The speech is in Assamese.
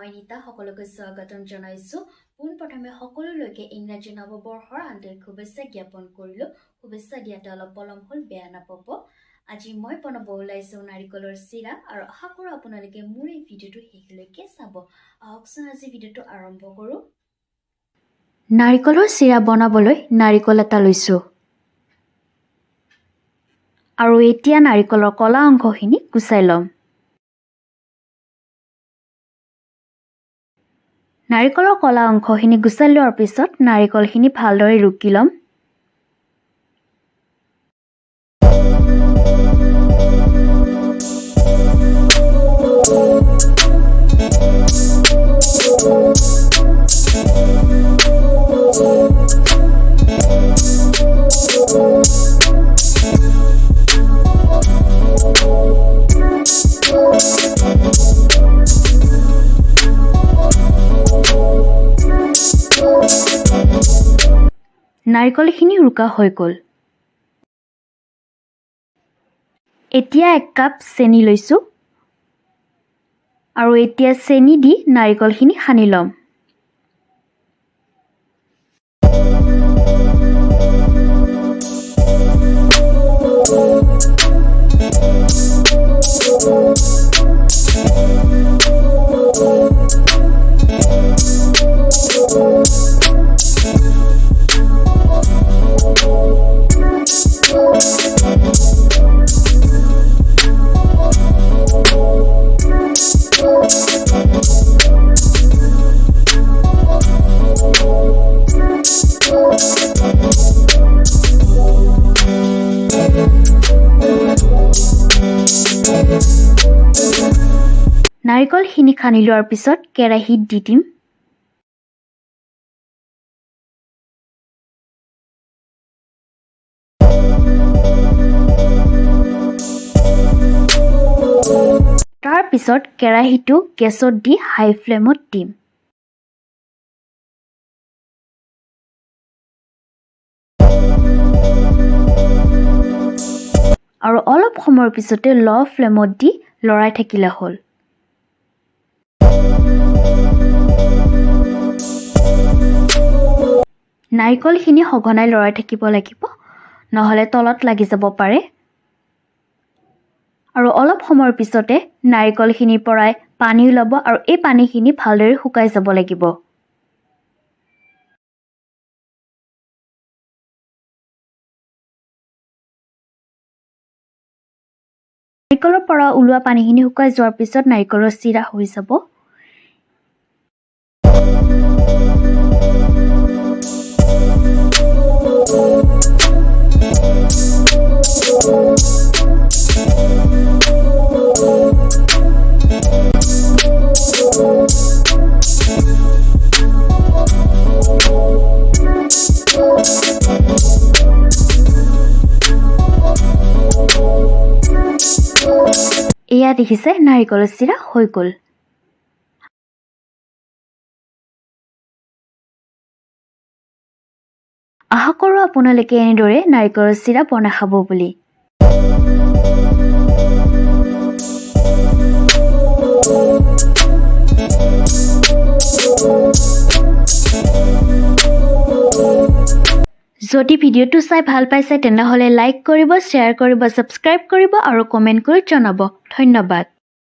মই নীতা, সকলোকে স্বাগতম জনাইছোঁ। পোনপ্ৰথমে সকলোলৈকে ইংৰাজী নৱবৰ্ষৰ আন্তৰিক শুভেচ্ছা জ্ঞাপন কৰিলোঁ। শুভেচ্ছা দিয়াতে অলপ পলম হ'ল, বেয়া নাপাব। আজি মই বনাব ওলাইছোঁ নাৰিকলৰ চিৰা আৰু আশা কৰোঁ আপোনালোকে মোৰ এই ভিডিঅ'টো শেষলৈকে চাব। আহকচোন, আজি ভিডিঅ'টো আৰম্ভ কৰোঁ। নাৰিকলৰ চিৰা বনাবলৈ নাৰিকল এটা লৈছোঁ আৰু এতিয়া নাৰিকলৰ ক'লা অংশখিনি গুচাই ল'ম। নাৰিকলৰ ক'লা অংশখিনি গুচাই লোৱাৰ পিছত নাৰিকলখিনি ভালদৰে ৰুকি ল'ম। নাৰিকলখিনি ৰুকা হৈ গ'ল। এতিয়া 1 কাপ চেনি লৈছোঁ আৰু এতিয়া চেনি দি নাৰিকলখিনি সানি ল'ম। নাৰিকলখিনি সানি লোৱাৰ পিছত কেৰাহীত দি দিম। তাৰপিছত কেৰাহীটো গেছত দি হাই ফ্লেমত দিম। আৰু অলপ সময়ৰ পিছতে ল' ফ্লেমত দি লৰাই থাকিলে হ'ল। নাৰিকলখিনি সঘনাই লৰাই থাকিব লাগিব, নহ'লে তলত লাগি যাব পাৰে। আৰু অলপ সময়ৰ পিছতে নাৰিকলখিনিৰ পৰাই পানী ওলাব আৰু এই পানীখিনি ভালদৰে শুকাই যাব লাগিব। নাৰিকলৰ পৰা ওলোৱা পানীখিনি শুকাই যোৱাৰ পিছত নাৰিকলৰ চিৰা হৈ যাব। এয়া দেখিছে, নাৰিকলৰ চিৰা হৈ গ'ল। আশা কৰোঁ আপোনালোকে এনেদৰে নাৰিকলৰ চিৰা বনাই খাব বুলি। যদি ভিডিঅ'টো চাই ভাল পাইছে, তেনেহ'লে লাইক কৰিব, শ্বেয়াৰ কৰিব, ছাবস্ক্ৰাইব কৰিব আৰু কমেণ্ট কৰি জনাব। ধন্যবাদ।